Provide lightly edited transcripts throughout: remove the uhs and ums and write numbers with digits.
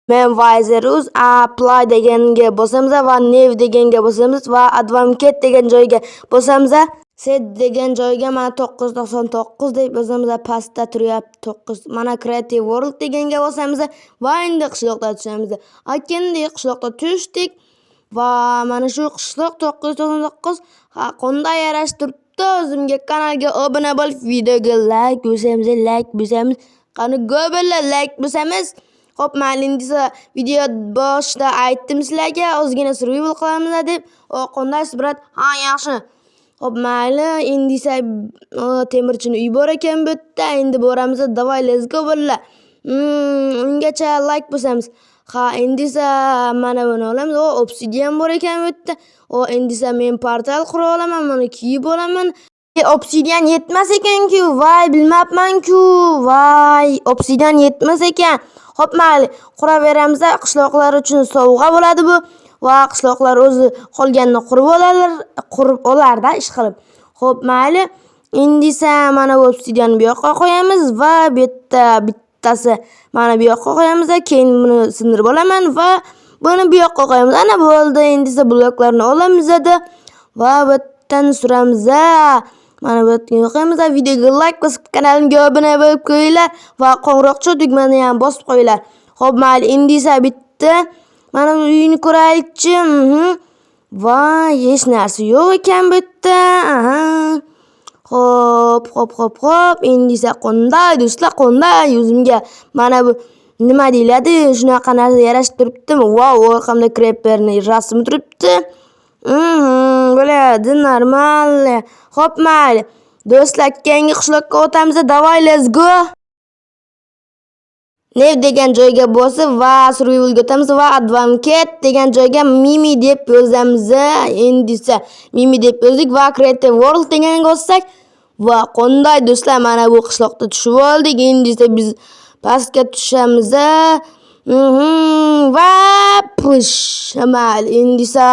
Men Wiser.uz apply deganga bosamiz va new deganga bosamiz va advanced degan joyga bosamiz. Set degan joyga mana 999 deb yozamiz, pastda turyapti 9. Mana Creative World deganga bosamiz va endi qishloqda tushamiz. Aytgandek, qishloqda tushdik va mana shu qishloq 999 qanday yarashib turibdi o'zimga. Kanalga obuna bo'lib, videoga like bosamiz, like bosamiz. Qani, go'billa like bosamiz. Xo'p, mayli, endi esa video boshida aytdim sizlarga, ozgina survival qilamiz deb. O, qandaysiz, брат? Ha, yaxshi. Xo'p, mayli, endi esa temirchini uyi bor ekan bu yerda. Endi boramiz. Давай, let's go, bolalar. Ungacha like bosamiz. Ha, endi esa mana buni olamiz. O, obsidian bor ekan bu yerda. O, endi esa men portal qura olaman, buni kiyib olaman. Obsidian yetmas ekan-ku. Voy, bilmabman-ku. Voy, obsidian yetmas ekan. Xo'p, mayli, quraveramiz. Qishloqlar uchun sovg'a bo'ladi bu. Va qishloqlar o'zi qolganini qurib oladilar, qurib olarda ish qilib. Xo'p, mayli. Endi esa mana bu obsidianni bu yoqqa qo'yamiz va bu yerda bittasi mana bu yoqqa qo'yamiz, keyin buni sindirib olaman va buni bu yoqqa qo'yamiz. Ana, bo'ldi. Endi esa bloklarni olamiz va bu yerdan suramiz. Mana bu yerga qo'yamiz. Videoga like bosib, kanalimga obuna bo'lib qo'yinglar va qo'ng'iroqcha tugmani ham bosib qo'yinglar. Xo'p, mayli, endi esa bitta mana bu uyni ko'raylikchi. Voy, hech narsa yo'q ekan bu yerda. Aha. Xo'p, xo'p, xo'p, xo'p. Endi esa qanday, do'stlar, qanday yuzimga mana bu nima deyiladi? Shunaqa narsa yarashib turibdimi? Vau, orqamda creeperni rasmi turibdi. Bo'ladi, normal. Xo'p, mayli. Do'stlar, keyingi qishloqqa o'tamiz. Давай, let's go. New degan joyga bosib va survivalga o'tamiz va advanced degan joyga Mimi deb yozamiz. Endi esa Mimi deb yozdik va Creative World deganga bossak va qanday, do'stlar, mana bu qishloqda tushib oldik. Endi esa biz pastga tushamiz. Va push. Mayli, endi esa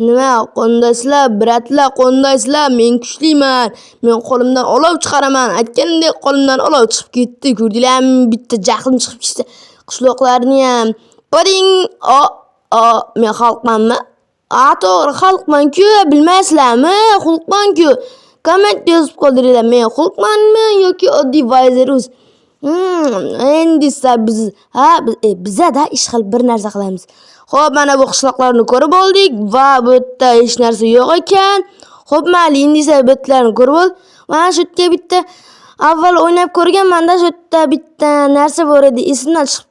nima, qandaysizlar, брат lar, qandaysizlar? Men kuchliman. Men qo'limdan olov chiqaraman. Aytganimdek, qo'limdan olov chiqib ketdi. Ko'rdinglarmi? Bitta jahlim chiqib ketdi. Qishloqlarni ham. Pading! O, o, men Xalqmanmi? A, to'g'ri, Xalqman-ku, bilmaysizlarmi? Xulqman-ku. Komment yozib qoldiringlar. Men Xulqmanmi yoki oddiy Wiser.uz? Endi esa biz, ha, bizada ish qilib bir narsa qilamiz. Xo'p, mana bu qishloqlarni ko'rib oldik va bu yerda hech narsa yo'q ekan. Xo'p, mayli, endi esa bu yerlarni ko'rib ol. Mana shu yerga bitta avval o'ynab ko'rganman-da, shu yerda bitta narsa bor edi. Esimdan chiqib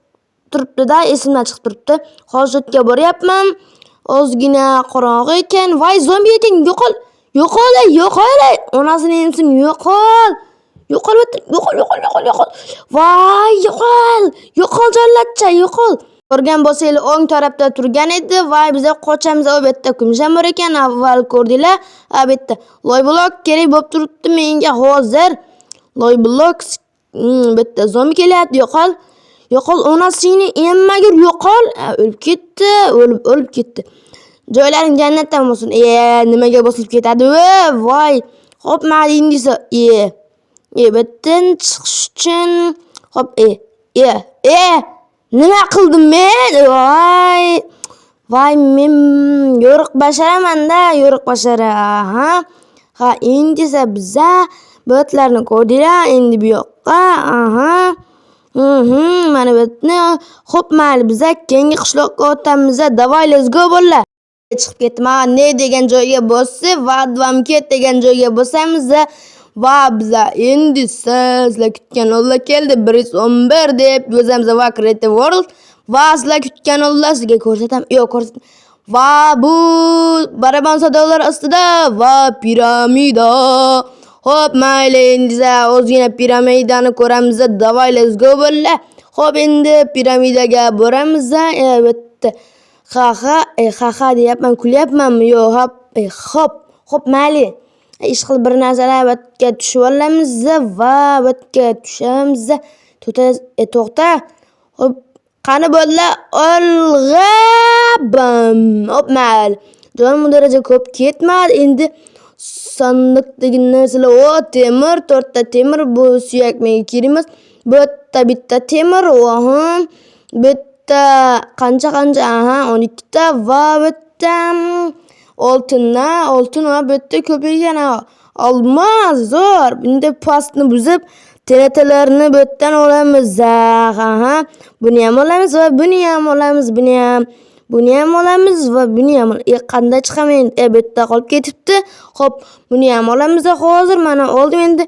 turibdi-da, esimdan chiqib turibdi. Hozir shu yerga boryapman. Ozgina qorong'i ekan. Voy, zombi ekan, yo'qol. Yo'qol, yo'qol. Onasini emsin, yo'qol. Yo'qol, yo'qol, yo'qol, yo'qol, yo'qol. Voy, yo'qol. Yo'qol, jallatcha, yo'qol. Ko'rgan bo'lsanglar, o'ng tarafda turgan edi va biz qochamiz. U yerda kumush ham bor ekan, avval ko'rdinglar. Ha, bu yerda loy blok kerak bo'lib turibdi menga hozir. Loy blok, bu yerda zombi kelyapti, yo'qol. Yo'qol, onasini emmagir, yo'qol. O'lib ketdi, o'lib o'lib ketdi. Joylaring jannatdan bo'lsin. E, nimaga bosilib ketadi? Voy. Xo'p, mayli, endi esa e, bu yerdan chiqish uchun, xo'p, e, e, e, nima qildim men? Voy. Voy, men yo'riq basharaman-da, yo'riq bashara. Aha. Ha, endi esa biza botlarni ko'rdinglar, endi bu yoqqa. Aha. Mana bu yerni. Xo'p, mayli, biza keyingi qishloqqa o'tamiz. Давай, let's go, bolalar. Chiqib ketdim. Ha, ne degan joyga bosib va advanced degan joyga bosamiz va biza endi sizlar kutgan olla keldi. 111 deb yozamiz va Creative World va sizlar kutgan olla sizga ko'rsataman. Yo'q, ko'rsat. Va bu baraban sadolar ostida va piramida. Xo'p, mayli, endi ozgina piramidani ko'ramiz. Давай, let's go, bolalar. Xo'p, endi piramidaga boramiz. Albatta. Ha ha, ha ha deyapman, kulyapmanmi? Yo'q, hop, xo'p, xo'p, mayli. Ish qilib bir narsalar bu yerga tushib olamiz va bu yerga tushamiz. To'xta, to'xta. Xo'p, qani, bolalar, olg'a, bam. Hop, mayli. Jonim bu daraja ko'p ketmadi. Endi sandiqdagi narsalar, o, temir, to'rtta temir, bu suyak menga kerak emas. Bu yerda bitta temir, aha. Bu yerda yerda qancha aha, 12 ta va bu yerda oltindan oltin va bu yerda ko'p ekan. Olmos zo'r. Bunda pastni buzib TNTlarni bu yerdan olamiz. Aha, buni ham olamiz va buni ham olamiz, buni ham, buni ham olamiz va buni ham. Qanday chiqaman? Bu yerda qolib ketibdi. Xo'p, buni ham olamiz hozir. Mana oldim endi.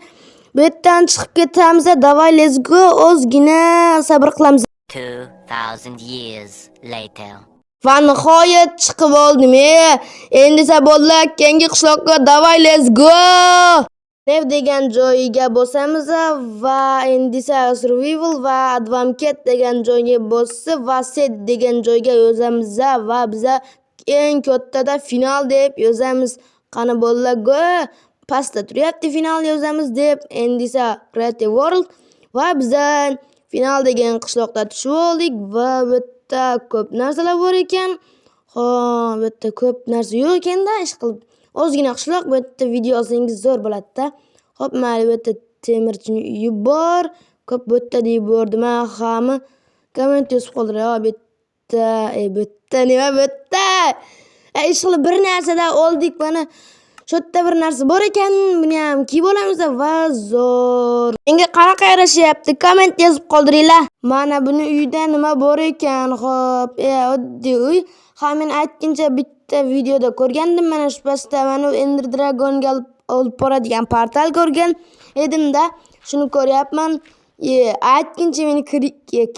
Bu yerdan chiqib ketamiz. Давай, let's go. Ozgina sabr qilamiz. 2,000 years later. Va nihoyat chiqib oldim. Endi esa bolalar, keyingi qishloqqa давай, let's go. New degan joyiga bosamiz va endi esa survival va advanced degan joyga bosib va set degan joyga yozamiz va biza eng kattada final deb yozamiz. Qani bolalar, go. Pastda turyapti final yozamiz deb. Endi esa create world va biza final degan qishloqda tushib oldik va bu yerda ko'p narsalar bor ekan. Xo'p, bu yerda ko'p narsa yo'q ekanda, ish qilib. Ozgina qishloq, bu yerda video olsangiz zo'r bo'ladi-da. Xo'p, mayli, bu yerda temirchining uyi bor. Ko'p bu yerda deb yubordim, hamma komment yozib qoldilar. Bu yerda, bu yerda nima bu yerda? Ish qilib bir narsada oldik mana. Shu yerda bir narsa bor ekan, buni ham kiyib olamiz va zo'r. Menga qanaqa yarashyapti? Komment yozib qoldiringlar. Mana buni uyida nima bor ekan? Xo'p, oddiy uy. Ha, men aytguncha bitta videoda ko'rgandim. Mana shu pastda mana Ender Dragonga olib boradigan portal ko'rgan edimda. Shuni ko'ryapman. Aytguncha meni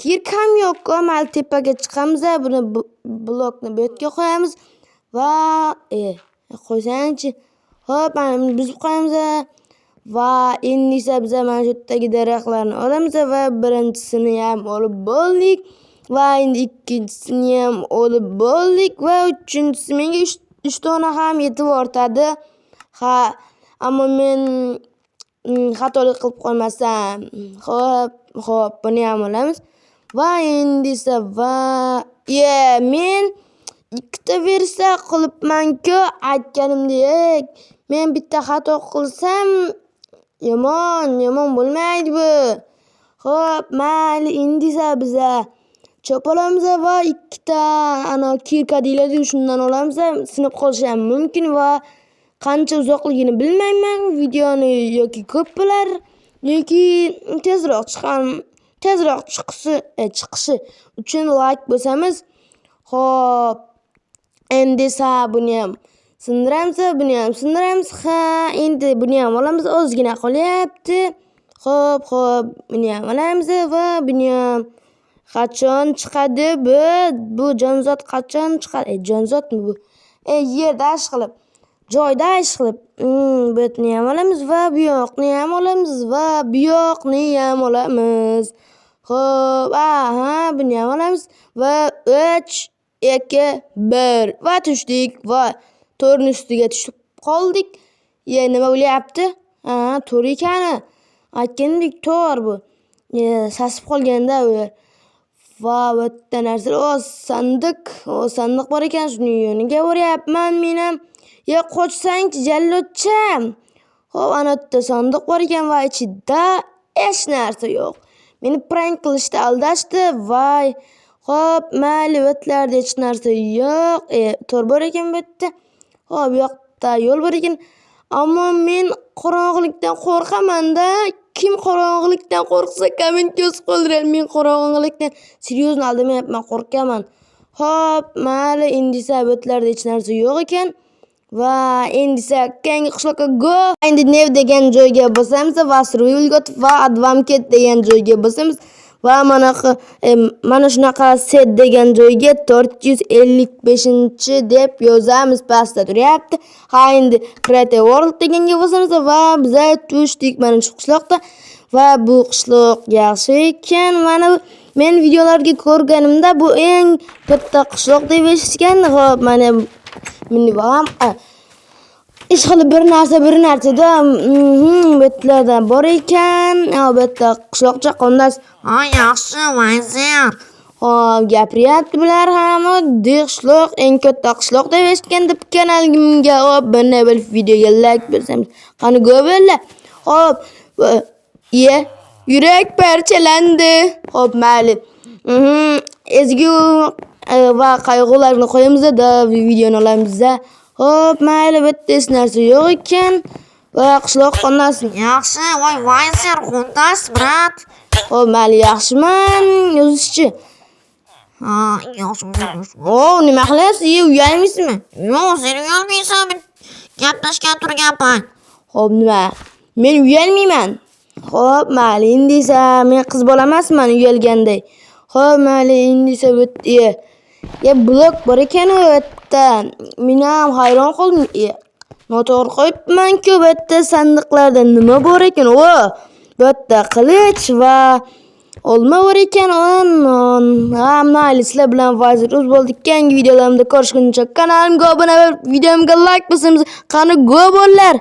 кирка m yo'q-ku. Mayli, tepaga chiqamiz, buni blokni bu yerga qo'yamiz va qo'ysangchi. Xo'p, mana buni buzib qo'yamiz va endi esa biz mana shu yerdagi daraxtlarni olamiz va birinchisini ham olib bo'ldik va endi ikkinchisini ham olib bo'ldik va uchinchisi menga uch dona ham yetib ortadi. Ha, ammo men xatolik qilib qo'ymasam. Xo'p, xo'p, buni ham olamiz va endi esa va men ikkita versiya qilibman-ku, aytganimdek. Men bitta xato qilsam yomon, yomon bo'lmaydi bu. Xo'p, mayli, endi esa biza cho'p olamiz va ikkita ana кирка deyiladi, shundan olamiz. Sinib qolishi ham mumkin va qancha uzoqligini bilmayman. Videoni yoki ko'p bo'lar yoki tezroq chiqar, tezroq chiqishi uchun like bosamiz. Xo'p, endi esa buni ham sindiramiz, buni ham sindiramiz. Ha, endi buni ham olamiz, ozgina qolyapti. Xo'p, xo'p, buni ham olamiz va buni ham. Qachon chiqadi bu? Bu jonzot qachon chiqadi? Jonzotmi bu? Yerda ish qilib, joyda ish qilib. Bu yerni ham olamiz va bu yoqni ham olamiz va bu yoqni ham olamiz. Xo'p, aha, buni ham olamiz va 3, 2, 1 va tushdik va to'rni ustiga tushib qoldik. Nima bo'lyapti? Ha, to'r ekani. Aytgandek to'r bu. Sasib qolganda u. Va bu yerda narsa, o sandiq, o sandiq bor ekan, shuning yoniga boryapman men ham. Ya qochsangchi, jallodcha. Xo'p, ana yerda sandiq bor ekan va ichida hech narsa yo'q. Meni prank qilishdi, aldashdi. Voy. Xo'p, mayli, bu yerlarda hech narsa yo'q. To'r bor ekan bu yerda. Xo'p, bu yoqda yo'l bor ekan. Ammo men qorong'ilikdan qo'rqaman-da. Kim qorong'ilikdan qo'rqsa, komment yozib qoldirar. Men qorong'ilikdan серьезно aldamayapman, qo'rqaman. Xo'p, mayli, endi esa bu yerlarda hech narsa yo'q ekan. Va endi esa keyingi qishloqqa go. Endi new degan joyga bosamiz va survivalga o'tib va advanced degan joyga bosamiz va mana shunaqa set degan joyga 455 deb yozamiz, pastda turyapti. Ha, endi create world deganga bosamiz va biza tushdik mana shu qishloqda va bu qishloq yaxshi ekan. Mana bu men videolarga ko'rganimda bu eng katta qishloq deb eshitgan. Xo'p, mana minib ham ish qilib bir narsa bir narsada bu yerlarda bor ekan. Bu yerda qishloqcha qondas. Ha, yaxshi vazir. Xo'p, gapiryapti bular ham. Oddiy qishloq, eng katta qishloq deb eshitgan deb kanalimga obuna bo'lib videoga like bosamiz. Qani go'billa. Xo'p, yurak parchalandi. Xo'p, mayli. Ezgu va qayg'ularni qo'yamiz da videoni olamiz. Xo'p, mayli, bu yerda hech narsa yo'q ekan. Va qishloq qandasin? Yaxshi, voy Vayser, qandas, брат? Xo'p, mayli, yaxshiman. O'zizchi? Ha, yaxshi. O, nima qilyapsiz? Uyalmaysizmi? Yo'q, sen uyalmaysan, gaplashgan turganman. Xo'p, nima? Men uyalmayman. Xo'p, mayli, endi esa men qiz bola emasman uyalganday. Xo'p, mayli, endi esa bu yerda ya blok bor ekan u yerda. Men ham hayron qoldim. Noto'g'ri qo'yibman-ku, bu yerda sandiqlarda nima bor ekan? O, bu yerda qilich va olma bor ekan. Non. Ha, mayli, sizlar bilan Vazir o'z bo'ldi. Keyingi videolarimda ko'rishguncha kanalimga obuna bo'lib, videomga like bosamiz. Qani, go bo'llar.